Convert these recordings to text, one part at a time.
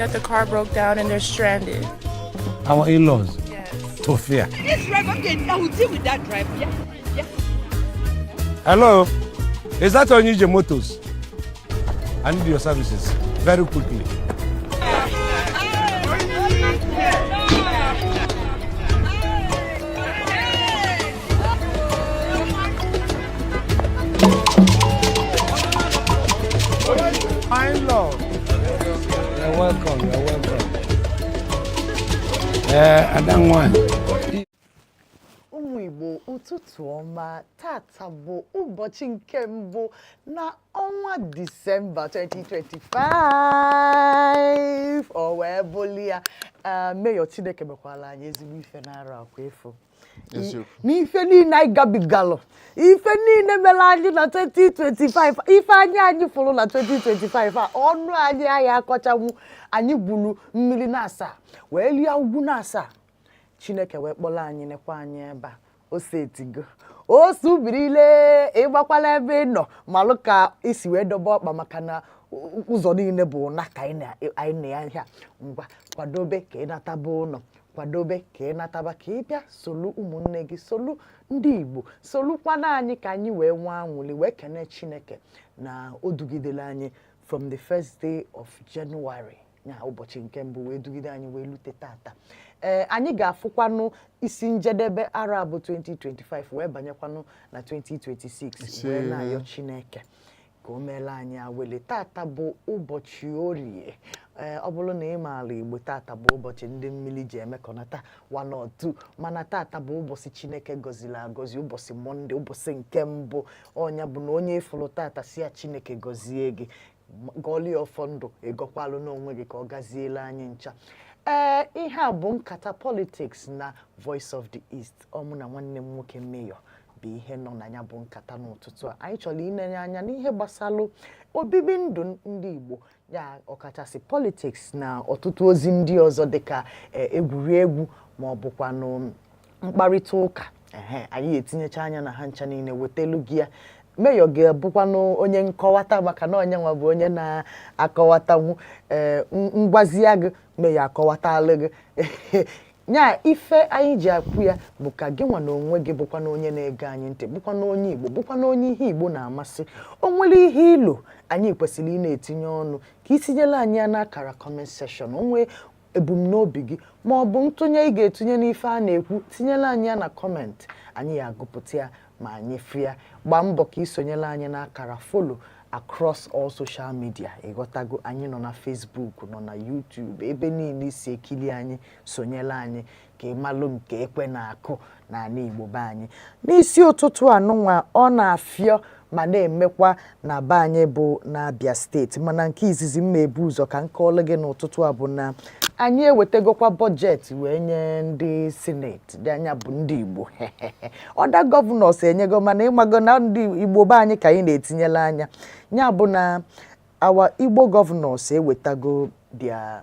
That the car broke down and they're stranded. Our in-laws. Yes. Tufia. This driver, okay, I will deal with that driver. Yeah. Hello? Is that Onije Motors? I need your services very quickly. My in-law. You're welcome. You're welcome. Adanwa. Ụmụ Igbo, ụtụtụ ọma. Tata bụ ụbọchị nke mbụ na ọnwa Disemba 2025. O wee bụli ya. Mayor, Chineke mekwala anyị ezigbo ife na-arụ akwa efu. Eziokwu. N'ife niile anyị gabigalụ, ife niile mere anyị na 2025, ife anya anyị fụrụ na 2025 a, ọnụ anyị agha akọchanwu. Anyị gwuru mmiri na asaa wee lie ugwu na asaa. Chineke wee kpọrọ anyị, nekwa anyị ebe a. Ose etigo, ose ubirile. Ịgbakwala ebe ị nọ, malụ ka isi wee dobe ọkpa, maka na ụzọ niile bụ na ka anyị na ya ihe a. Ngwa, kwadobe ka ị nataba ụlọ, kwadobe ka ị nataba, ka ị bịa solu ụmụnne gị, solu ndị Igbo, solukwana anyị ka anyị wee nwee anwụli, wee kene Chineke na o dugidere anyị from the first day of January, ya ụbọchị nke mbụ, wee dugide anyị wee lute tata. Ee, anyị ga-afụkwanụ isi njedebe arọ bụ 2025, wee banyekwanụ na 2026, wee na-ayọ Chineke ka o meela anyị awele. Tata bụ ụbọchị Orie. Ee, ọ bụrụ na ị maara Igbo, tata bụ ụbọchị ndị mmiri ji emekọnata one or two, mana tata bụ ụbọchị Chineke gọziri agọzi, ụbọchị Mọnde, ụbọchị nke mbụ. Ọnya bụ na onye ịfụrụ tata, si ya Chineke gọzie gị, gọọlie ọfọ ndụ, ịgọkwalụ n'onwe gị ka ọ gaziela anyị ncha. Ee, ihe a bụ Nkata Politics na Voice of the East. Ọ mụ na nwanne m nwoke Mayor bụ ihe nọ na ya bụ nkata n'ụtụtụ a. Anyị chọrọ inenye anya n'ihe gbasalụ obibi ndụ ndị Igbo, ya ọkachasị politics na ọtụtụ ozi ndị ọzọ dịka egwuregwu ma ọ bụkwanụ mkparịta ụka. Ehe, anyị etinyecha anya na ha ncha niile, wetelu gị ya. Mayor ga-abụkwanụ onye nkọwata, maka na onye nwa bụ onye na-akọwatanwu. Ee, ngwazia gị, Mayor akọwatalụ gị nya. Ife anyị ji akwụ ya bụ ka gị nwa na onwe gị bụkwa na onye na-ege anyị ntị, bụkwa na onye Igbo, bụkwa na onye ihe Igbo na-amasị, o nwere ihe ilo anyị kwesịrị ị na-etinye ọnụ, ka itinyela anyị ya n'akara comment section. O nwee ebumnobi gị ma ọ bụ ntụnye ị ga-etinye n'ife a na-ekwu, tinyela anyị ya na comment, anyị ya agụpụta ya ma anyị fụ ya. Gbaa mbọ ka isonyela anyị n'akara follow across all social media. Ịghọtago? Anyị nọ na Facebook, nọ na YouTube, ebe niile isi ekili anyị, sonyela anyị ka ị malụ nke ekwe na-akụ n'ala Igbo be anyị. N'isi ụtụtụ anụnwa, ọ na-afịọ ma na-emekwa na be anyị bụ n'Abia Steeti. Mana nke izizi m ebu ụzọ ka m kọọlụ gị n'ụtụtụ a bụ na anyị ewetegokwa budget wee nye ndị Senate dị anya bụ ndị Igbo. Other governors enyego, mana ịmago na ndị Igbo be anyị ka anyị na-etinyela anya. Ya bụ na our Igbo governors ewetago their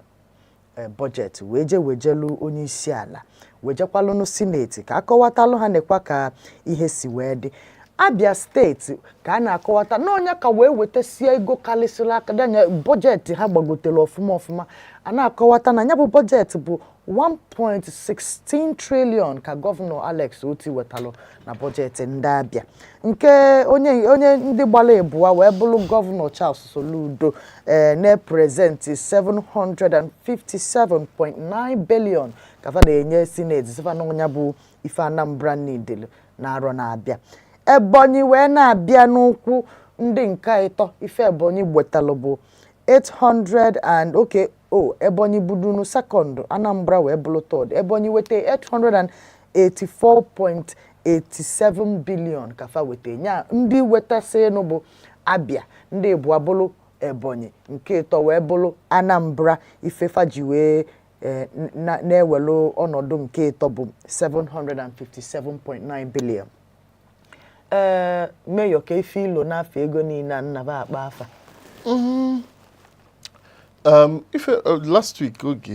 budget wee jee wejelu onye isi ala, wejekwalụnụ Senate ka akọwatalụ ha nekwa ka ihe si wee dị. Abia Steeti ka a na-akọwata na onye ka wee wetasie ego karịsịrị aka danya. Budget ha gbagotere ọfụma ọfụma. A na-akọwata na ya bụ budget bụ 1.16 trillion ka Gọvanọ Alex Otti wetalụ na budget ndị Abia. Nke onye ndị gbara ịbụa wee bụrụ Gọvanọ Charles Soludo, ee, na-epresent 757.9 billion ka fa na-enye Senate, sịfa na ọnya bụ ife Anambra nidil na-arọ na-abịa. Ebonyi wee na-abịa n'ụkwụ ndị nke ịtọ. Ife Ebonyi gbetalụ bụ 800 and okay, o Ebonyi budunu second, Anambra wee bụrụ third. Ebonyi weta 884.87 billion ka fa weta. Nya ndị wetasịnụ bụ Abia, ndị ịbụọ bụrụ Ebonyi, nke ịtọ wee bụrụ Anambra. Ifefa ji wee na-ewelu ọnọdụ nke ịtọ bụ 757.9 billion. Ee, Mayor, ka ife ilo n'afọ ego niile a nnaba akpa afa? Ife last week, oge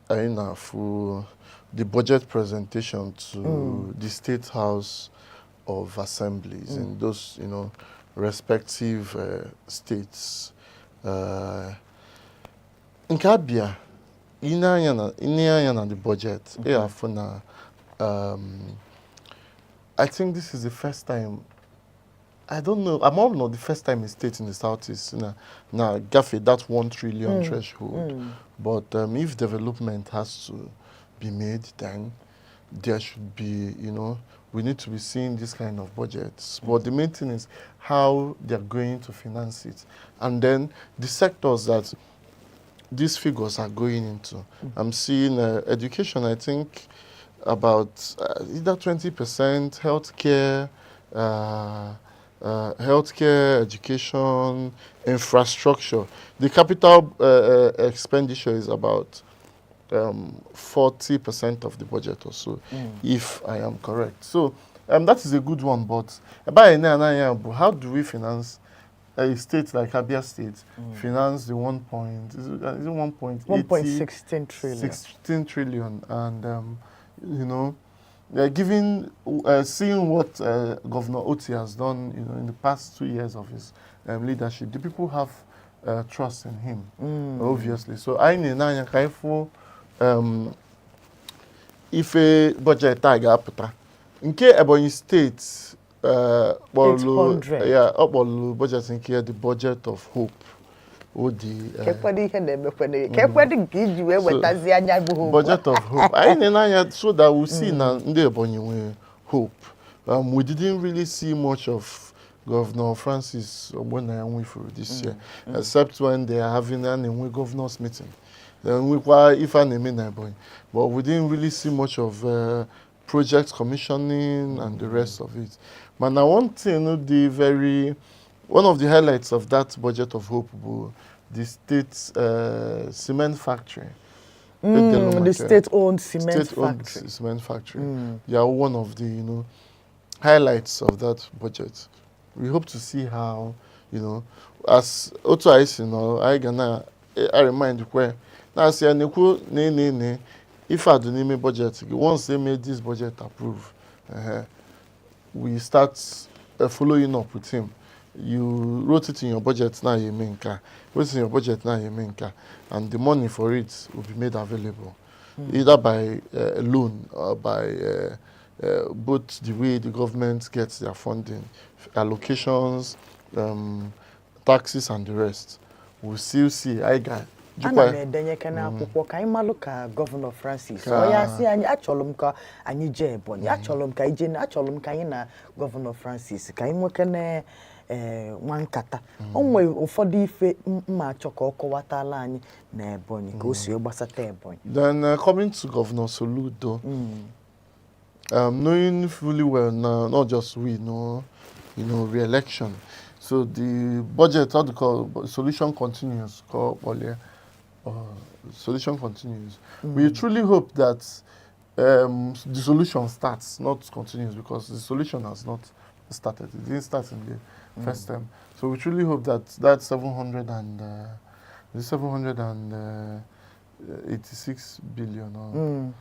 anyị na-afụ the budget presentation to the State House of Assemblies in those respective states, Nke Abia, ine anya na the budget, ị afụ na I think this is the first time, I don't know, I'm not the first time a state in the southeast na gafe that 1 trillion threshold. But if development has to be made, then there should be, we need to be seeing this kind of budgets. But the main thing is how they're going to finance it. And then the sectors that these figures are going into. I'm seeing education, I think about either 20%, healthcare, education, infrastructure. The capital expenditure is about 40% of the budget or so, if I am correct. So that is a good one, but how do we finance a state like Abia State, finance the 1 point, is it 1.80? 1.16 trillion. 16 trillion, and they're giving, seeing what Governor Otti has done, in the past 2 years of his leadership, the people have trust in him, obviously. So anyị na-ene anya ka anyị fụ ife budget a ga-apụta. Nke Ebonyi Steeti kpọlụ 800. ya, ọ kpọlụ budget nke ya the budget of hope. O dị Kekwado ihe na-emekwana, kekwado nke iji wee wetazi anya bụ hope. Budget of hope. Anyị na-ene anya so that we see na ndị Ebonyi nwere hope. We didn't really see much of Governor Francis Ogbonnaya Nwifuru this year, except when they are having an enwe governors meeting. Then nwekwa ife a na-eme na Ebonyi. But we didn't really see much of project commissioning and the rest of it. But now one thing, the very one of the highlights of that budget of hope bụ the state cement factory. The state-owned cement State-owned factory. Cement factory. Yeah, one of the highlights of that budget. We hope to see how as otu anyị si nọ, anyị ga na I remind kwe na-asị ya na-ekwu na na na ife a dị n'ime budget gị. Once they made this budget approve, we start following up with him. You wrote it in your budget, now you eme nke a. Wrote it in your budget, now you eme nke a. And the money for it will be made available either by a loan or by both the way the government gets their funding, allocations, taxes and the rest. We'll still see. I got Ana m edenyeke n'akwụkwọ ka anyị malụ ka Gọvanọ Francis ọ ya sị anyị, achọrọ m ka anyị jee Ebonyi, achọrọ m ka anyị jee, achọrọ m ka anyị na Gọvanọ Francis ka anyị nwekene ee nwa nkata. O nwere ụfọdụ ife mma achọ ka ọ kọwatala anyị na Ebonyi, ka o si wee gbasata Ebonyi. Then coming to Governor Soludo, knowing fully well now, not just we know, re-election. So the budget, how to call solution continues, call solution continues. We truly hope that the solution starts, not continues, because the solution has not started. It didn't start in the first term. So we truly hope that that 700 and the 786 billion. Or,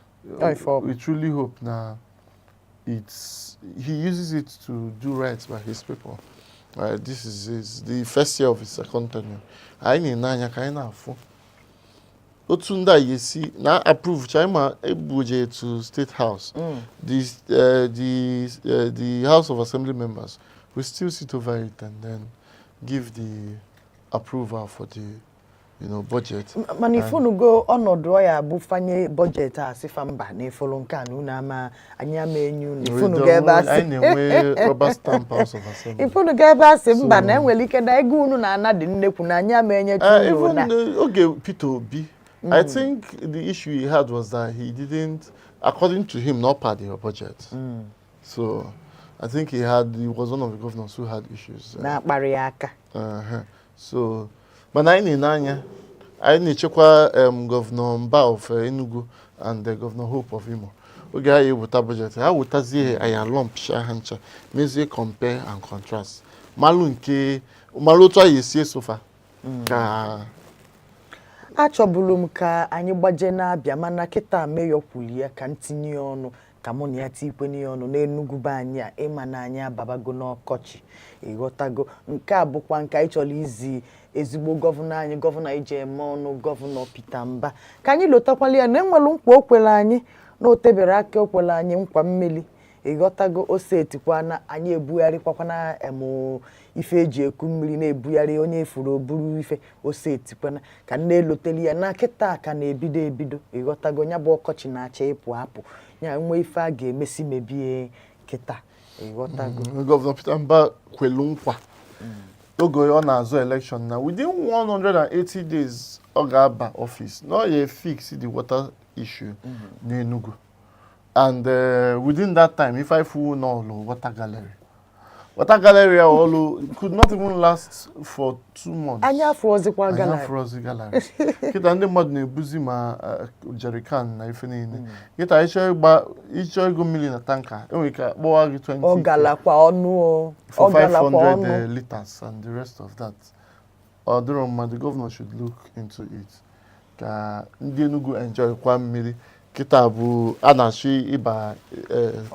Oh, for- we truly hope now it's he uses it to do right by his people. This is the first year of his second tenure. Anyị na-ene anya ka anyị na-afụ otu ndị a ga-esi na approve China ebuje to State House. The House of Assembly members will still sit over it and then give the approval for the budget. Mana ifunugo ọnọdụ ọ ya bụ fanye budget a sịfa mba na ifuru nke a na unu ama anyị ama enyi unu, ifunugo ebe a sị Anyị na-enwe rubber stamp House of Assembly. Ifunugo ebe a sị mba na enwere ike na ego unu na-ana dị nnekwu na anyị ama enyecha unu Even na okay, Peter Obi, I think the issue he had was that he didn't, according to him, not part of your budget. So I think he was one of the governors who had issues. Na-akparị ya aka. So, mana anyị na-ene anya, anyị na-echekwa Governor Mba of Enugu and Governor Hope of Imo. Oge ha eweta budget, ha wetazie anyị alọmpcha ha ncha, mezie compare and contrast. Malụ nke, malụ otu anyị esi esofa ka Achọburu m ka anyị gbaje na-abịa, mana kịta meyọ kwuli ya ka m tinye ya ọnụ, ka mụ na ya tikwe ya ọnụ n'Enugwu be anyị a. Ịma na anyị ababago n'ọkọchị, ịghọtago? Nke a bụkwa nke anyị chọrọ izi. Ezigbo gọvanọ anyị, gọvanọ iji eme ọnụ, Gọvanọ Peter Mbah, ka anyị lotakwala ya na enwere nkwa o kwere anyị na o tebere aka. O kwere anyị nkwa mmeli, ịghọtago? Ose etikwana anyị ebugharịkwakwana em ife eji eku mmiri na-ebugharị onye efuru oburu ife ose etikwana ka nne eloteli ya na kịta ka na-ebido ebido, ịghọtago? Ya bụ ọkọchị na-achọ ịpụ apụ, ya nwee ife a ga-emesi mebie kịta, ịghọtago? Gọvanọ Peter Mbah kwelu nkwa oge ọ na-azụ election na within 180 days ọ ga-aba office na ọ ya fix the water issue n'Enugu, and within that time if I full n'ọlụ water gallery, water gallery ahụ ọlụ could not even last for 2 months. Anyị afụọzikwa Anyị gallery. Afụrọzi gallery. Kịta ndị mmadụ na-ebuzi ma jerrycan na ife niile. Kịta ịchọ ịgba, ịchọ ịgo mmiri na tanker, enwere ike akpọwa gị 20 Ọ galakwa ọnụ o. for Ọ galakwa 500 ọnụ. Liters and the rest of that. Ọ dịrọ mma. The governor should look into it ka ndị Enugu enjoy kwa mmiri. Kịta bụ a na-achọ ịba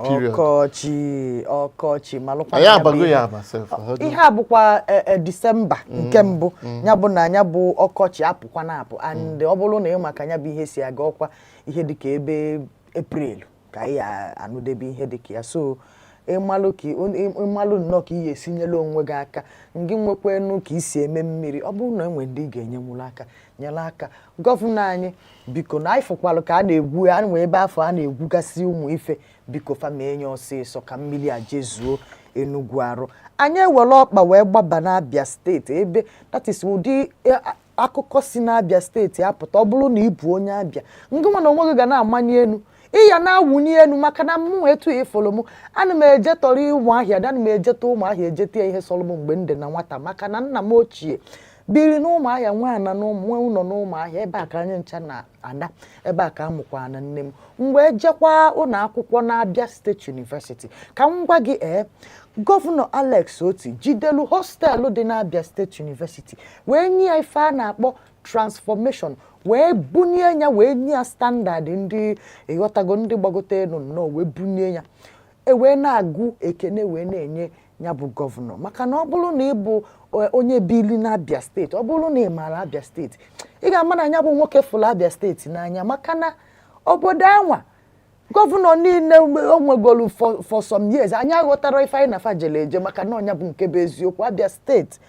period. Ọkọchị, ọkọchị malụkwa Anyị na ya bụ abago ihe. Ya aba sef. Ihe a bụkwa Disemba nke mbụ ya bụ na ya bụ ọkọchị apụkwa na apụ, and ọ bụrụ na ị maka ya bụ ihe si aga ọkwa ihe dịka ebe Eprel ka anyị anụdebe ihe dịka ya. So ịmalụ ka ịmalụ nnọọ ka ị ga-esinyelu onwe gị aka, ngị nwekwenu ka isi eme mmiri. Ọ bụrụ na enwe ndị ị ga-enyenwuru aka, nyere aka. Gọvanọ anyị, biko, na anyị fụkwalụ ka a na-egwu a nwee ebe afọ a na-egwugasị ụmụ ife, biko fa mee nye ọsịsọ ka mmiri a jezuo Enugu arụ. Anyị ewere ọkpa wee gbaba n'Abịa Steeti, ebe that is ụdị akụkọ si n'Abịa Steeti apụta. Ọ bụrụ na ị bụ onye Abịa, ngị nwa na onwe gị ga na-amanye elu, ịya na-awụnye elu, maka na mụ etu ịfụrụ m, ana m eje tọrọ Ụmụahịa, ana m ejeta Ụmụahịa, ejeta ya ihe sọrọ m mgbe m dị na nwata, maka na nna m ochie biri n'Ụmụahịa, nwe ana na ụmụ, nwee ụlọ n'Ụmụahịa. Ebe a ka anyị ncha na ana, ebe a ka a mụkwara na nne m. Mgbe jekwa ụlọ akwụkwọ na-Abịa State University, ka m gwa gị, ee, Gọvanọ Alex Otti jidelu hostel dị n'Abia State University wee nye ya ife a na-akpọ transformation, wee bunye ya, wee nye ya standard ndị, ịghọtago, ndị gbagote elu nnọọ, wee bunye ya e wee na-agụ ekene wee na-enye ya bụ gọvanọ. Maka na ọ bụrụ na ị bụ onye bili n'Abia Steeti, ọ bụrụ na ị maara Abia Steeti, ị ga-ama na ya bụ nwoke fụrụ Abia Steeti n'anya, maka na obodo anwa, gọvanọ niile o nwegolu for some years, anyị aghọtara ife anyị na fa jere eje, maka na ọnya bụ nke bụ eziokwu. Abia Steeti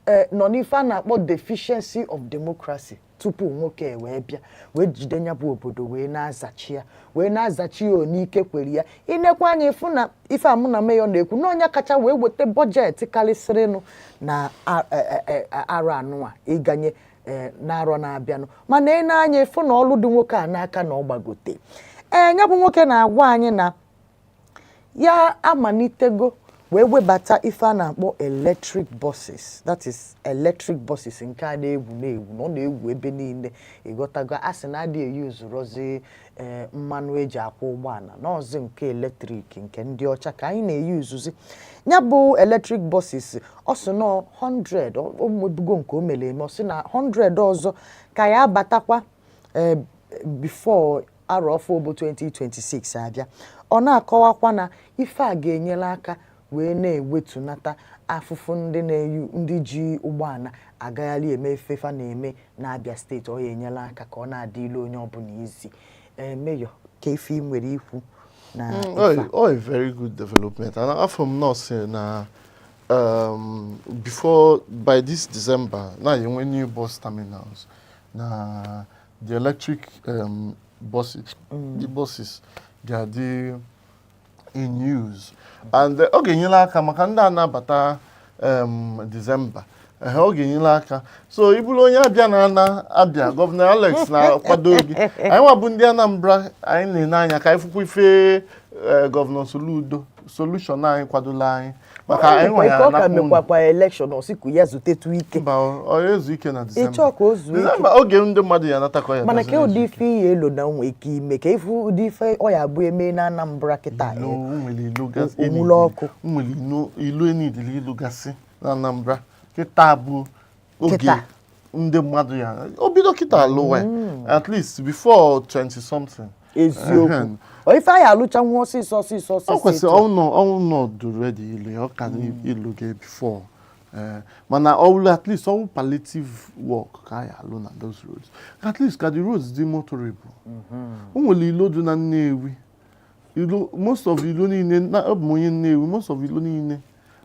ee nọ n'ife a na-akpọ deficiency of democracy tupu nwoke wee bịa wee jide ya bụ obodo, wee na-azachi ya, wee na-azachi ya onike kwere ya. Inekwa anya ịfụ na ife a mụ na meyọ na-ekwu na ọnya kacha wee weta budget karịsịrịnụ na arọ anụa ịganye n'arọ na-abịanụ. Mana ị na-anya ịfụ na ọlụ dị nwoke a n'aka na ọ gbagote. Ee, ya bụ nwoke na-agwa anyị na ya amalitego wee webata ife a na-akpọ electric buses, that is electric buses nke a na-egwu na-egwu na ọ na-egwu ebe niile, ịghọtago? A sị na adịghị eyuzurozi ee mmanụ eji akwụ ụgbọala n'ọzi nke electric nke ndị ọcha ka anyị na-eyuzuzi. Ya bụ electric buses, ọ sị na 100 o nwebugo nke o mere eme, ọ sị na 100 ọzọ ka ya abatakwa ee before arọ ọfọ bụ 2026 abịa. Ọ na-akọwakwa na ife a ga-enyere aka wee na-ewetunata afụfụ ndị na-eyu ndị ji ụgbọala agagharị eme efefa na-eme n'Abia Steeti. Ọ ya enyere aka ka ọ na-adị ilu onye ọbụla izi. Ee, meyọ ka ife ị nwere ikwu na ife a? Oh, a very good development. And afọ m nọọsụ na before by this December, now you nwee new bus terminals na the electric buses, the buses ga-adị in use. And ọ ga-enyere aka maka ndị a na-abata December. Ehe, ọ ga-enyere aka. So ị bụrụ onye Abịa na-ana Abịa, Gọvanọ Alex na-akwado gị. Anyị nwa bụ ndị Anambra, anyị na-ene anya ka anyị fụkwa ife Gọvanọ Soludo solution anyị kwadola anyị maka anyị nwa ya ka ọ ka anapụ unu. mekwakwa election, ọ sị ka ya zutetu ike. Mba, ọ ezu ike na Disemba. Ịchọ ka o zuo ike. Disemba, oge ndị mmadụ ya anatakọ ya. Mana bịazi ka ụdị na-ezu ife ihe elo na nwee ike ime ka ife ụdị ife ọ ya abụ eme na Anambra kịta. Ilo, nwere ilo gasị. Onwulu ọkụ. Nwere ilo, ilo enidili ilu gasị na Anambra kịta bụ oge Kịta. ndị mmadụ ya o bido kịta alụwa ya, at least before 20 something. Eziokwu. Ehem. Ọ ife anyị alụcha nwa ọsịsọ ọsịsọ ọsịsọ. Ọ kwesịrị etu a. ọnụ ọnọdụ ready ilu ya, ọ ka ilu gị before Eh, mana ọ bụrụ at least ọ bụ palliative work ka anyị alụ na those roads, at least ka the roads dị motorable. O nwere ilo dị na Nnewi, ilo, most of ilo niile na ọ bụ m onye Nnewi, most of ilo niile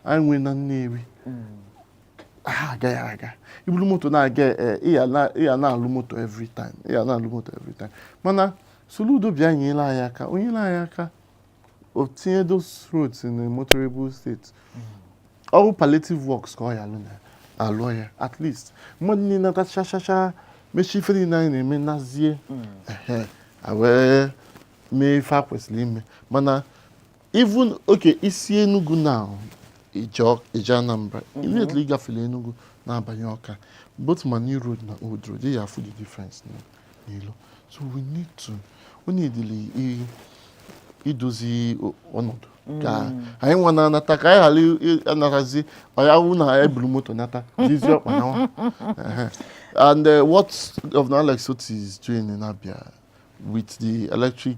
anyị nwere na Nnewi ha agaghị aga. Iburu moto na-aga, ị ya na-alụ moto every time, ị ya na-alụ moto every time. Mana Soludo bịa nyere anyị aka, o nyere anyị aka, o tinye those roads in a motorable state. Ọ bụ palliative works ka ọ ya alụ na alụọ ya, at least mmadụ niile nata chachacha, mechie ife niile anyị na-eme, nazie, ehe, a wee mee ife a kwesịrị ime. Mana even okay, isi Enugu now ije Anambra, immediately ị gafere Enugu na-abanye Ọka, both ma new road na old road, ị ya afụ the difference n'ilo. So we need to, we need idozi ọnọdụ ka anyị nwa na-anata, ka anyị ghara anatazi ọya wụ na anyị buru moto nata jizi ọkpa nawa. Ehe. And what Governor Alex Otti is doing in Abia with the electric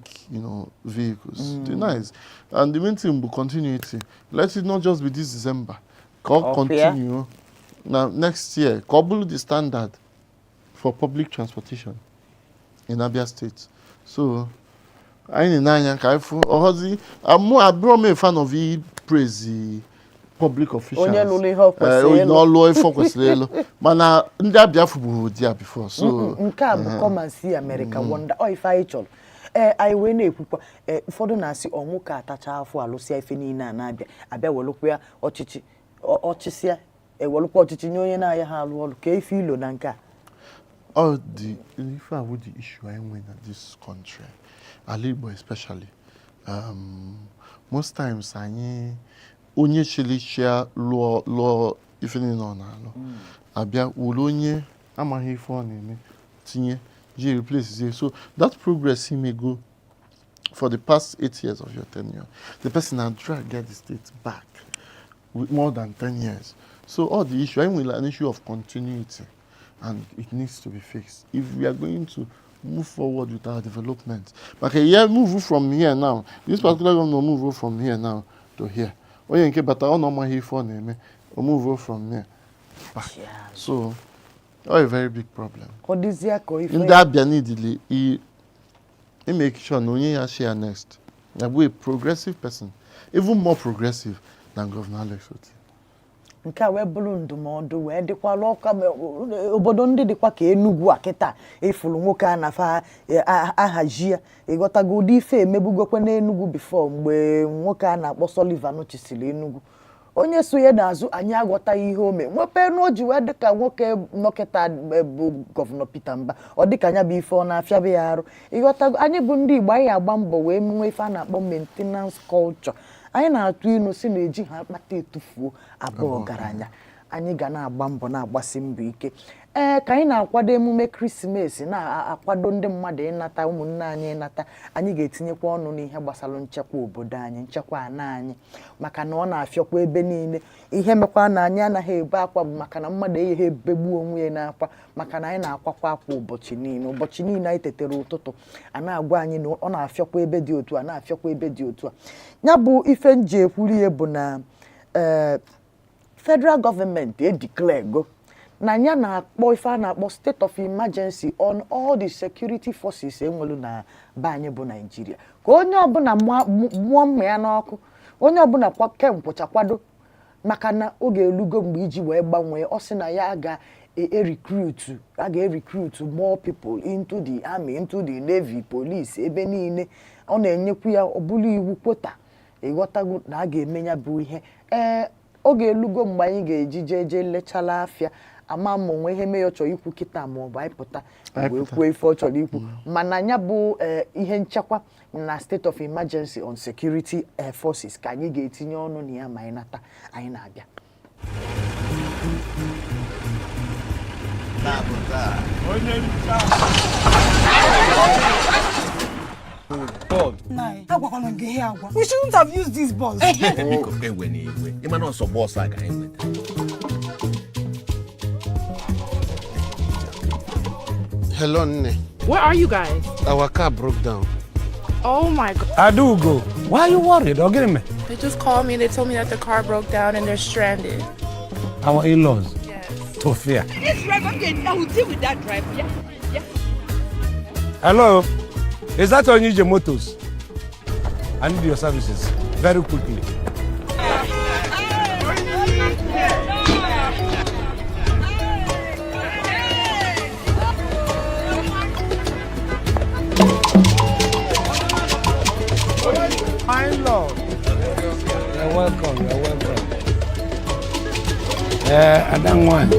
vehicles, mm. nice. And the main thing will continuity. Let it not just be this December. Ka ọ Up continue now next year. Ka ọ bụrụ the standard for public transportation in Abia State. So anyị na-anya ka anyị fụ ọghọzi. Mụ abụrọ m a fan of praise public officials. Onye lụrụ ihe ọ kwesịrị onye ịlụ. ọ lụọ ife ọ kwesịrị ịlụ, mana ndị Abịa fụburu di ya before, so Nke a bụ come and see America wonder. Ọ ife anyị chọrọ. Ee, anyị wee na-ekwukwa, ee, ụfọdụ na-asị ọnwụ ka atacha afọ alụsịa ife niile a na-abịa abịa welụkwa ya ọchịchị ọchịsịa, ewelụkwa ọchịchị nye onye na-aya ha alụ ọrụ ka ife ilo na nke a. All the ife a wụ the issue anyị nwe na this country, ala Igbo especially. Most times anyị onye chịrị chia lụọ lụọ ife niile ọ na-alụ, abịa wuru onye amaghị ife ọ na-eme tinye ji replace ya. So that progress imego for the past 8 years of your tenure, the person na drag get the state back with more than 10 years. So all the issue, I mean, an issue of continuity, and it needs to be fixed if we are going to move forward with our development. Maka here, move from here now, this particular governor move from here now to here. Onye nke bata, ọ na ọmaghị ife ọ na-eme, o move from here back. So, all a very big problem. Ọ dịzịa ka ife Ndị Abịa needili i make sure na onye ya share next ya bụ a progressive person, even more progressive than Governor Alex Otti. Nke a wee bụrụ ndụmọdụ wee dịkwala ọka obodo ndị dịkwa ka Enugu a kịta ịfụrụ nwoke a na-afa ahazi ya. Ịghọtago ụdị ife emegbugokwe n'Enugu before, mgbe nwoke a na-akpọ Sullivan chisiri Enugu, onye so ya n'azụ anyị aghọtaghị ihe o mee nwepee na o ji wee dịka nwoke nọkịta bụ Governor Peter Mba, ọ dịka anya bụ ife ọ na-afịabe ya arụ. Ịghọtago, anyị bụ ndị Igbo, anyị agba mbọ wee nwee ife a na-akpọ maintenance culture. Anyị na-atụ ilu si na eji ha akpata etufuo abụọ ọgaranya. Anyị ga na-agba mbọ, na-agbasi mbọ ike. Ee, ka anyị na-akwado emume Krismas, na-akwado ndị mmadụ ịnata, ụmụnne anyị ịnata, anyị ga-etinyekwa ọnụ n'ihe gbasara nchekwa obodo anyị, nchekwa ana anyị, maka na ọ na-afịọkwa ebe niile. Ihe mekwa na anyị anaghị ebe akwa bụ maka na mmadụ egheghị ebegbu onwe ya n'akwa, maka na anyị na-akwakwa akwa ụbọchị niile. Ụbọchị niile anyị tetere ụtụtụ, a na-agwa anyị na ọ na-afịọkwa ebe dị otu a, na-afịọkwa ebe dị otu a. Ya bụ ife nji ekwuru ihe bụ na ee, federal gọọmenti edeclare go na ya na-akpọ ife a na-akpọ state of emergency on all the security forces enwelu na be anyị bụ Naijiria, ka onye ọbụla mụọ mma ya n'ọkụ, onye ọbụla kemkwụcha kwado, maka na oge elugo mgbe iji wee gbanwee. Ọ sị na ya ga-erecruit, a ga-erecruit more people into the army, into the navy, police, ebe niile. Ọ na-enyekwu ya ọ bụrụ iwu quota. Ịghọtago na a ga-eme ya bụ ihe. Ee, oge elugo mgbe anyị ga-eji jee jee lechala afịa. Ama ma onwe ihe mee ya ọ chọrọ ikwu kịta, ma ọ bụ anyị pụta Anyị wee pụta. kwuo ife ọ chọrọ ikwu. Mana ya bụ ihe nchekwa na state of emergency on security forces ka anyị ga-etinye ọnụ na ya ma anyị nata. Anyị na-abịa. Onye ncha. Agwakwala m gị ihe agwa. We shouldn't have used this bus. Biko, ewe na iwe, ịma na ọsọ bọọsụ a ka anyị nweta. Hello, Nne. Where are you guys? Our car broke down. Oh my God. Adaugo, why are you worried? Ọ gịnị mere? They just called me and they told me that the car broke down and they're stranded. Our in-laws. Yes. Tufia. This driver, okay, I will deal with that driver. Yeah, yeah. Hello, is that Onije Motors? I need your services very quickly. My lord. You're welcome, you're welcome. Ee, ada nwanyị,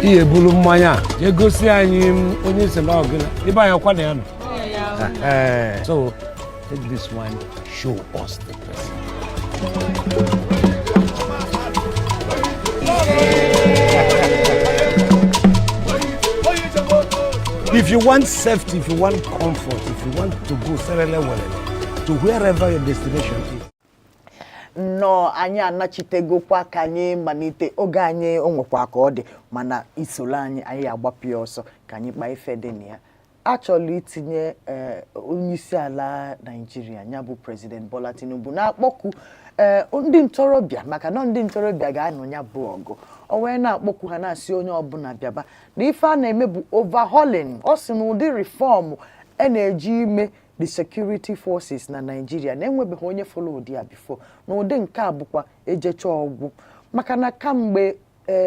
ihe ebulu mmanya a, jee gosi anyị m onye si na ọgịna. Ibe anyị ọkwa na ya nọ. Eh, so, take this one, show us the person. If you want safety, if you want comfort, if you want to go serele welele, to wherever your destination is. Nnọọ, anyị anachitegokwa ka anyị malite oge anyị. O nwekwa ka ọ dị, mana isoro anyị, anyị agbapụ ya ọsọ ka anyị kpaa ife dị na ya. Achọrọ itinye onye isi ala Naijiria, ya bụ President Bola Tinubu, na-akpọku ndị ntorobịa, maka na ndị ntorobịa ga-anọ ya bụ ọgụ. O wee na-akpọku ha, na-asị onye ọbụla bịaba na ife a na-eme bụ overhauling. Ọ sị na ụdị reform a na-eji ime the security forces na Nigeria na-enwebeghị onye fọrọ ụdị ya before, na ụdị nke a bụkwa ejecha ọgwụ, maka na kamgbe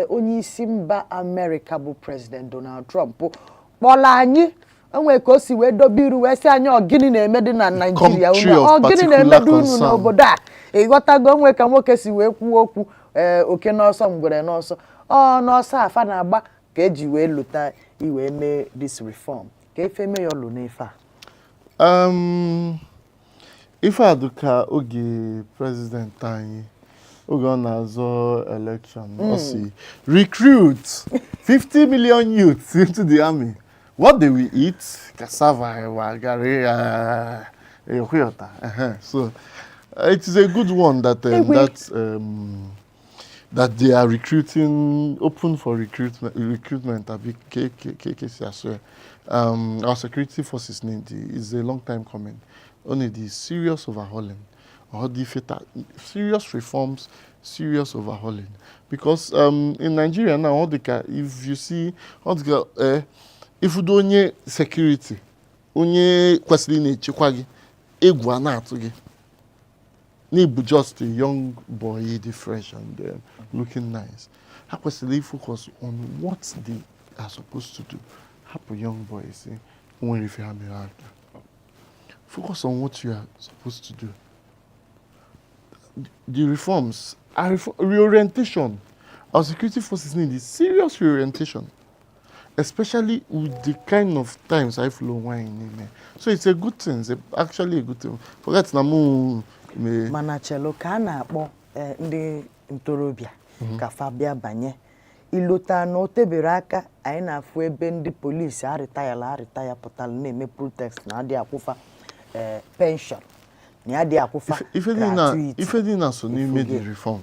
onye isi mba Amerịka bụ President Donald Trump kpọrọ anyị, onwe ka o si wee dobe iru wee sị anyị, ọ gịnị na-eme dị na Naijiria? Ọ gịnị na-eme dị unu n'obodo a? Ịghọtago? Onwe ka nwoke si wee kwuo okwu, ee, oke n'ọsọ, ngwere n'ọsọ. Ọ n'ọsọ afa na-agba ka eji wee lụta iwee mee this reform. Ka efe mee ya ọlụ n'ife a. Ife a dị ka oge president anyị, oge ọ na-azọ election, ọ si recruit 50 million youths into the army. What they will eat? Cassava, ẹ̀wà, garri, ekweyota. So it is a good one that that they are recruiting, open for recruitment, abi KKC as well. Our security forces need is a long time coming. Only the serious overhauling, or the serious reforms, serious overhauling. Because in Nigeria now, all the if you see all the if you don't need security, onye kwesịrị na-echekwa gị, egwu a na-atụ gị. N'ịbụ just a young boy, dị fresh and looking nice. Ha kwesịrị focus on what they are supposed to do. Hapụ young boys, nwere ife ha mere aka. Focus on what you are supposed to do. The reforms are reorientation. Our security forces need a serious reorientation, especially with the kind of times I flow wine in. So it's a good thing. It's actually a good thing. Forget na mụ me. Mana chelo, ka a na-akpọ ndị ntorobịa ka fa bịa banye, ilota na o tebere aka anyị na-afụ ebe ndị polisi arịtayala arịtaya pụtara na-eme protest na adị akwụfa pension, na adị akwụfa gratuity. Ife dị na so n'ime the reform.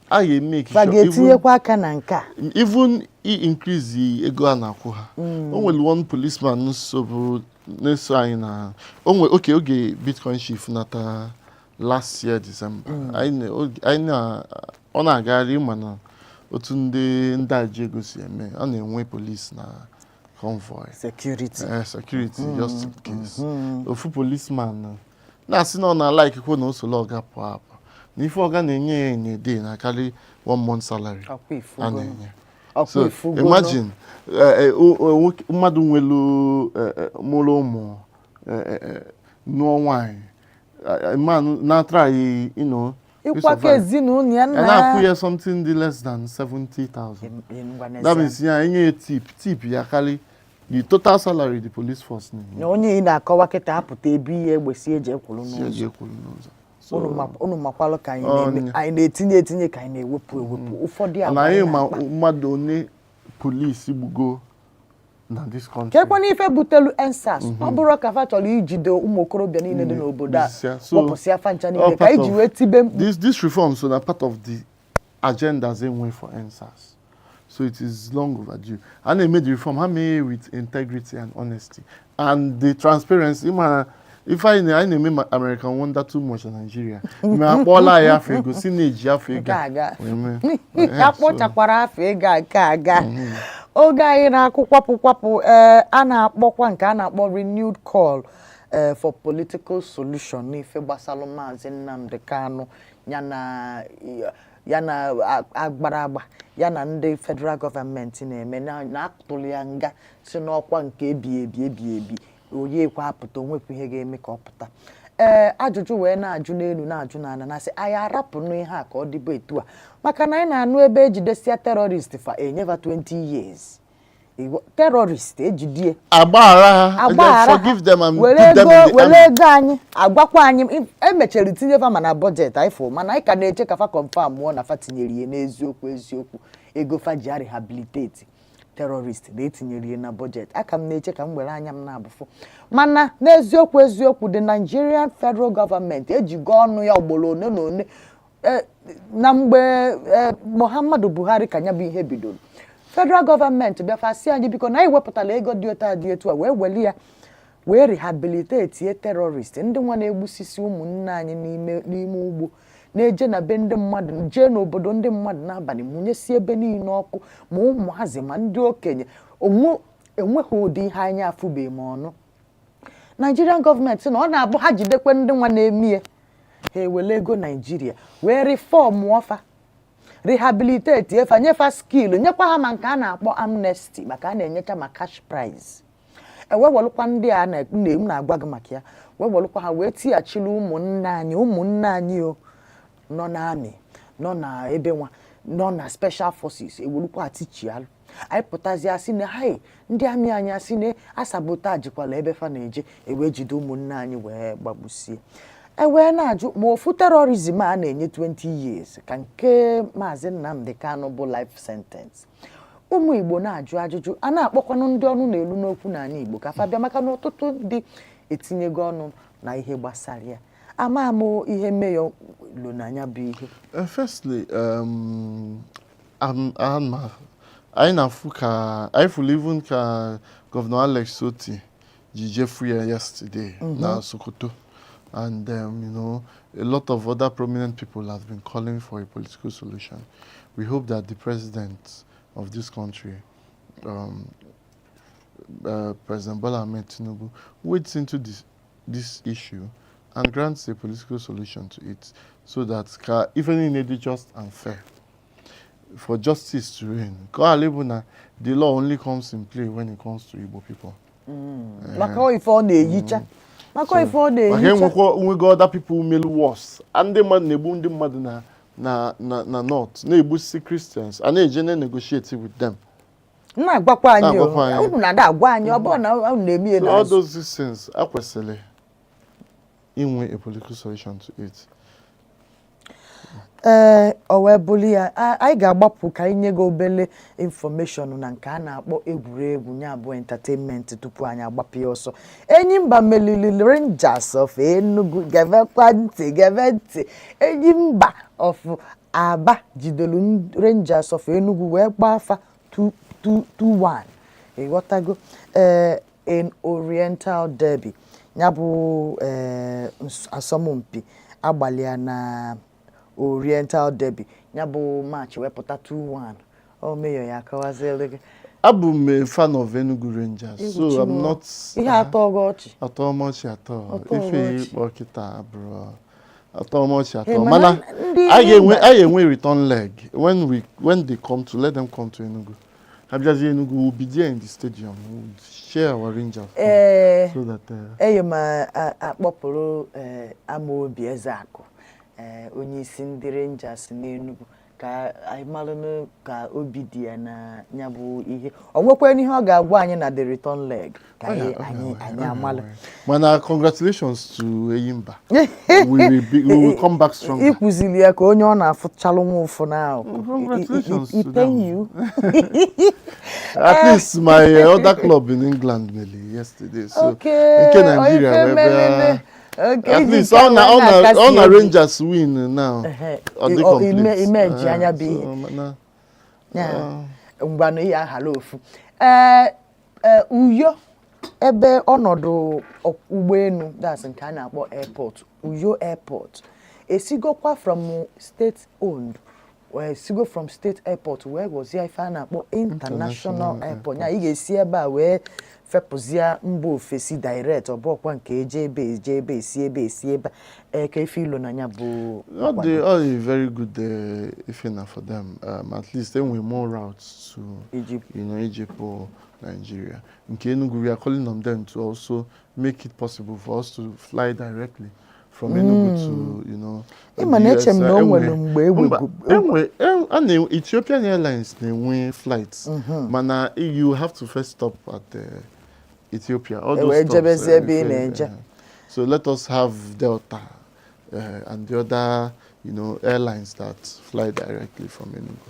A ga-eme fa ga-etinyekwa aka na nke a. Even increase the ego a na-akwụ ha. O nwere one policeman so na-eso anyị na o nwere oke oge Bitcoin chief nata last year December. Anyị na ọ na-agagharị, mana otu ndị aji ego si eme, a na-enwe police na convoy. Security. Security, just in case. Ofu policeman na-asị na ọ na-alike kwo na o solo ọga pụọ apụ, na ife ọga na-enye ya in a day na-akarị one month salary a na-enye. So imagine mmadụ nwelu mụrụ ụmụ, nụọ nwaanyị, man na-try, ịkwakọ ezinụlọ ya. Nna na-akwụ ya something dị less than 70,000. That means ya enye ya tip ya karị the total salary the police force na-enye. Na onye ị na-akọwa kịta apụta ebe ihe egbe si eji ekwuru n'ụzọ. Unu makwalụ ka anyị na-eme, anyị na-etinye etinye ka anyị na-ewepụ ewepụ ụfọdụ agwa. Anyị ma mmadụ one polisi gbugo na this country. Kekwana ife butelu EndSARS? Ọ bụrụ ka fa chọrọ ijide ụmụ okorobịa niile dị n'obodo a, kpọpụsịa fa ncha niile ka iji wee tibe mkpu. This reform so na part of the agendas enwe for EndSARS. So it is long overdue. And they made the reform, ha mee with integrity and honesty and the transparency. Ife anyị na-eme American Wonder too much na Nigeria. Ma akpọọla anyị afọ ego si na-eji afọ ego Nke aga. wee mee. So Akpọchakwara afọ ego a, nke aga. Oge anyị na-akụ kwapụ kwapụ. Ee, a na-akpọkwa nke a na-akpọ renewed call for political solution n'ife gbasalụ Maazị Nnamdi Kanu, ya na agbara agba ya na ndị federal gọọmenti na-eme na atụrụ ya nga si n'ọkwa nke ebi ebi ebi ebi onye ekwe apụta, onwekwa ihe ga-eme ka ọ pụta. Ee, ajụjụ wee na-ajụ n'elu, na-ajụ n'ala, na-asị anyị arapụnụ ihe a ka ọ dịbe etu a, maka na anyị na-anụ ebe ejidesia terrorist fa enyeva 20 years. Terrorist ejidie, agbaghara ha, agbaghara ha, forgive them and were put them ego in the were army. Ego anyị agwakwa anyị emechara tinye fa mana budget anyị fụ, mana anyị ka na-eche ka fa confirm mụọ na fa tinyere ihe n'eziokwu eziokwu, ego fa ji a rehabilitate terrorist na etinyere ihe na budget. Aka m na-eche ka m were anya m na-abụfụ, mana n'eziokwu eziokwu, the Nigerian federal government ejigo ọnụ ya ugboro one na one na mgbe Muhammadu Buhari ka ya bụ ihe bidoro, federal gọọmenti bịafa sị anyị biko na anyị wepụtara ego dị otu a dị etu a wee weli ya wee rehabilitate terrorist, ndị nwa na-egbusisi ụmụnne anyị n'ime ugbo, na-eje na be ndị mmadụ, jee n'obodo ndị mmadụ n'abalị, mụnyesi ebe niile ọkụ, ma ụmụazị ma ndị okenye. Enweghị ụdị ihe anyị afụbeghị ma ọnụ. Nigerian gọọmenti na ọ na-abụ ha jidekwe ndị nwa na-eme ha, ewele ego Naijiria wee reform ọfa, rehabilitate efa, nyefa skill, nyekwa ha ma nke a na-akpọ amnesty, maka a na-enyecha ma cash prize. Ewewelụkwa ndị a m na-agwa gị maka ya, wee welụkwa ha wee tighachiri ụmụnne anyị, ụmụnne anyị o nọ n'army, nọ na ebe nwa nọ na special forces, ewelukwa atichialụ anyị pụtazi asị na hai ndị army anyị asị na asabotajikwala ebe fa na-eje, ewee jide ụmụnne anyị wee gbagbusie. E wee na-ajụ ma ofu terrorism a na-enye 20 years ka nke Maazị Nnamdi Kanu bụ life sentence. Ụmụ Igbo na-ajụ ajụjụ a, na-akpọkwanụ ndị ọnụ na-elu n'okwu n'ala Igbo ka fa bịa, maka na ọtụtụ ndị etinyego ọnụ na ihe gbasara ya. Ama m ihe meyọ lo n'anya bụ ihe. Firstly, anyị na-afụ ka anyị fụrụ even ka Governor Alex Otti ji jefu ya yesterday na Sokoto, and a lot of other prominent people have been calling for a political solution. We hope that the president of this country, President Bola Ahmed Tinubu, wades into this issue and grants a political solution to it so that ka ife niile dị just and fair, for justice to reign. Ka ọ ghara ịbụ na the law only comes in play when it comes to Igbo people. Maka ife ọ na-eyicha, maka ife ọ maka na-eyicha. Enwekwa nwego other people melu worse. Ndị mmadụ na-egbu ndị mmadụ na north, na-egbusi Christians, a na-eje na negotiate with them. Na-agwakwa anyị o. Na-agwakwa anyị. Unu na-ada agwa anyị, ọ bụrụ na unu na-eme ya So all n'azụ. those things, akwesịrị inwe a political solution to it. Ee, o wee bụrụ ya, anyị ga-agbapụ ka anyị nye gị obele information na nke a na-akpọ egwuregwu, ya bụ entertainment, tupu anyị agbapụ ya ọsọ. Enyimba meliri Rangers of Enugu. Gebekwa ntị, gebe ntị. Enyimba of Aba jidelu Rangers of Enugu wee gbaa afa 2-1, ịghọtago? Ee, in Oriental Derby, ya bụ ee asọmpi agbalịa na Oriental Derby, ya bụ match wepụta 2-1. O meyọ ya akọwaziere gị. Abụ m a fan of Enugu Rangers, so I'm not Ihe atọ gị ọchị? Atọ m ọchị atọ. Atọ gị Ife ọchị. ịkpọ kịta abụrụ atọ m ọchị Hey, atọ. mana Mana ndị anyị ga-enwe Enyimba- anyị ga-enwe return leg when they come to let them come to Enugu. Ha bịazie Enugu, we'll be there in the stadium, we'll share our Rangers Ee. so that Eyi m akpọpụrụ ee Amaobi Ezeakụ, ee onye isi ndị Rangers n'Enugu, ka anyị malụnụ ka obi dị ya na ya bụ ihe. O nwekwa ihe ọ ga-agwa anyị na the return leg ka anyị anyị anyị amalụ. Mana congratulations to Eyimba. We will come back stronger. Ikwuzili ya ka onye ọ na-afụchalụ nwa ụfụ n'akụkụ. Congratulations I to pain them. you. At least my other club in England meli yesterday, so nke Nigeria ife wee melele. bịa. Okay, At iji least nke a ọ na wee ọ na na-akasi ọ na obi. Rangers win now. Ọ dị complete. Ime ji anya bụ ihe. So, mana Ya, ngwanụ, ihe aghara ofu. Ee, ee, Uyo Ebe ọnọdụ ụgbọelu, that's nke a na-akpọ airport, Uyo Airport, esigokwa from state owned wee sigo from state airport wee ghọzie ife a na-akpọ international International. airport. Ya ị ga-esi ebe a wee fepụzie mba ofesi direct, ọ bụrọkwa nke eje ebe, eje ebe, esi ebe, esi ebe a. Ka ife ilo na ya bụ All the all the very good ife na for them. At least enwe more routes to Egypt. Egypt or Nigeria. Nke Enugu, we are calling on them to also make it possible for us to fly directly from Enugu to Ịma na eche m na o US. nwere mgbe Mba, enwe a na Ethiopian Airlines na-enwe flights, mana you have to first stop at Ethiopia. All E those wee stops, jebezie ebe ị na-eje. So let us have Delta and the other airlines that fly directly from Enugu.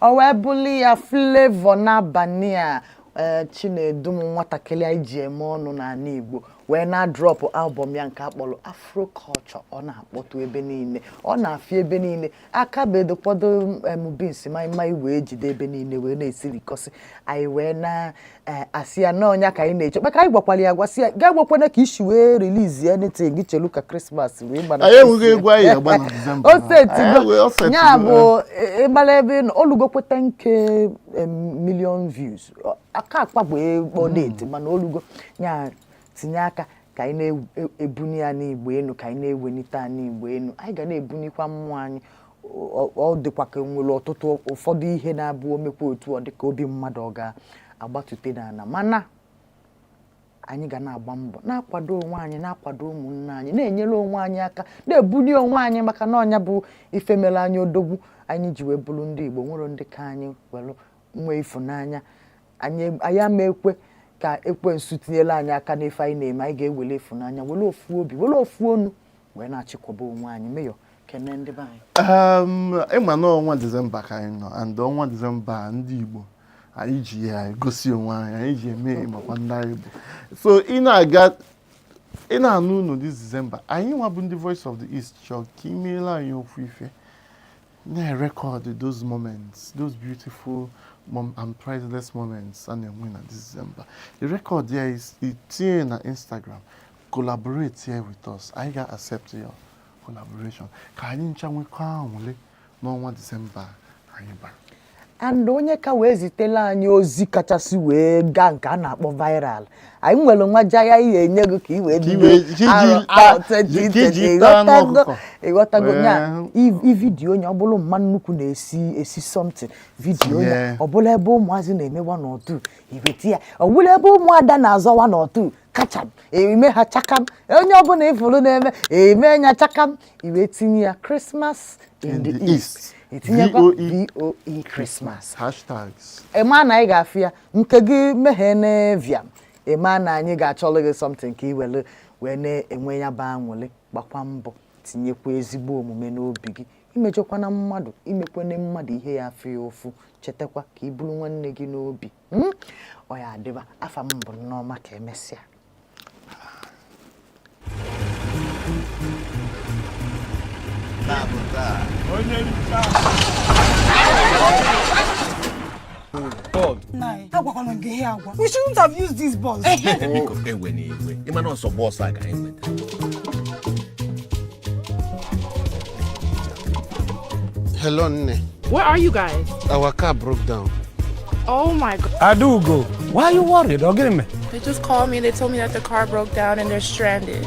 Ọ wee bụli ya Flavour n'abalị a, ee, Chinedu m, nwatakịrị anyị ji eme ọnụ n'ala Igbo, wee na-drop album ya nke akpọrọ Afro Culture. Ọ na-akpọtụ ebe niile, ọ na-afịa ebe niile, aka bedo kwado em beans maịmaị wee jide ebe niile wee na-esirikọsị anyị, wee na-asị ya n'ọnya ka anyị na-eche, maka anyị gwakwara ya, gwasị ya gaa gwakwana ka isi wee release anything gị, chelu ka Christmas wee gbana. Anyị enweghị egwu anyị agba na December. O setigo. O setigo, Ya bụ ịgbara ebe ị nọ, olugo 10K million views. Aka akpagbo ekpo date, mana olugo ya. Tinye aka ka anyị na-ebuni ya n'Igbo enu, ka anyị na-ewelite ya n'Igbo enu. Anyị ga na-ebunikwa mmụọ anyị. Ọ dịkwa ka nwere ọtụtụ ụfọdụ ihe na-abụ omekwa otu ọ dị ka obi mmadụ ọ ga-agbatute n'ala, mana anyị ga na-agba mbọ na-akwado onwe anyị, na-akwado ụmụnne anyị, na-enyere onwe anyị aka, na-ebuli onwe anyị, maka na ọnya bụ ife mere anyị odogwu anyị ji wee bụrụ ndị Igbo nwere ndị ka anyị were nwee ịfụnanya anyị. Anyị ama ekwe ka ekwensu tinyere anyị aka n'ife anyị na-eme. Anyị ga-ewere ịfụnanya, were ofu obi, were ofu onu wee na-achịkwaba onwe anyị. Meyọ kene ndị be anyị. Ịma na ọnwa Disemba ka anyị nọ, and ọnwa Disemba, ndị Igbo anyị ji ya egosi onwe anyị, anyị ji eme makwa ndị anyị bụ. So ị na-aga, ị na-anụ unu this December, anyị nwa bụ ndị Voice of the East chọrọ ka imeela anyị okwu ife na-erecord those moments, those beautiful and priceless moments a na-enwe na this December. The record there is itinye na Instagram, collaborate here with us. Anyị ga-accept your collaboration ka anyị ncha nwekọ anwụle n'ọnwa Disemba anyị bara. And onye ka wee zitela anyị ozi kachasị wee gaa nke a na-akpọ viral, anyị nwere nwa jaya ihe enye gị ka ị wee Ka ị bido ka iji arọ ka iji 2020. taa anụ Ịghọtago? ọkụkọ. Ịghọtago nya? Ivideo nya, ọ bụrụ mma nnukwu na-esi esi something, video ya. Ọ bụla ebe ụmụazị na-eme one or two, iweta ya. Ọ bụla ebe ụmụada na-azọ one or two, kacham eme ha chakam. Onye ọbụla ịfụrụ na-eme eme ya chakam, iwe tinye ya Christmas in the East, itinyekwa VOE. VOE Christmas. Hashtags. Ịma na anyị ga-afụ ya nke gị meghee n'eviam. Ịma na anyị ga-achọrọ gị something ka ị were wee na-enwe ya bụ aṅụrị. Gbakwa mbọ tinyekwa ezigbo omume n'obi gị. Imejọkwana mmadụ, imekwana mmadụ ihe ya afụ ya ụfụ, chetakwa ka ị bụrụ nwanne gị n'obi. Ọ ya adịba. Afa m bụ Nneọma. Ka emesịa. Taa bụ taa. Onye ncha. Nai, agwakwala m gị ihe agwa. We shouldn't have used this bus. Biko, ewe n'iwe, ịma na ọsọ bọọsụ a ka anyị nweta. Hello, Nne. Where are you guys? Our car broke down. Oh my God. Adaugo, why are you worried? Ọ gịnị mere? They just called me. They told me that the car broke down and they're stranded.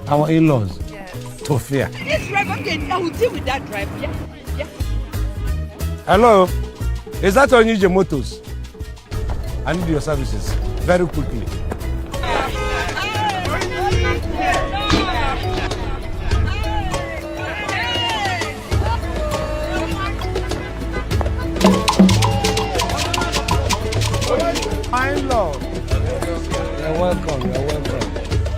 Our in-laws. Yes. Tofia. This driver, I will deal with that driver. Yeah. Hello, is that Onije Motors? I need your services very quickly. My in-law. You're welcome. You're welcome.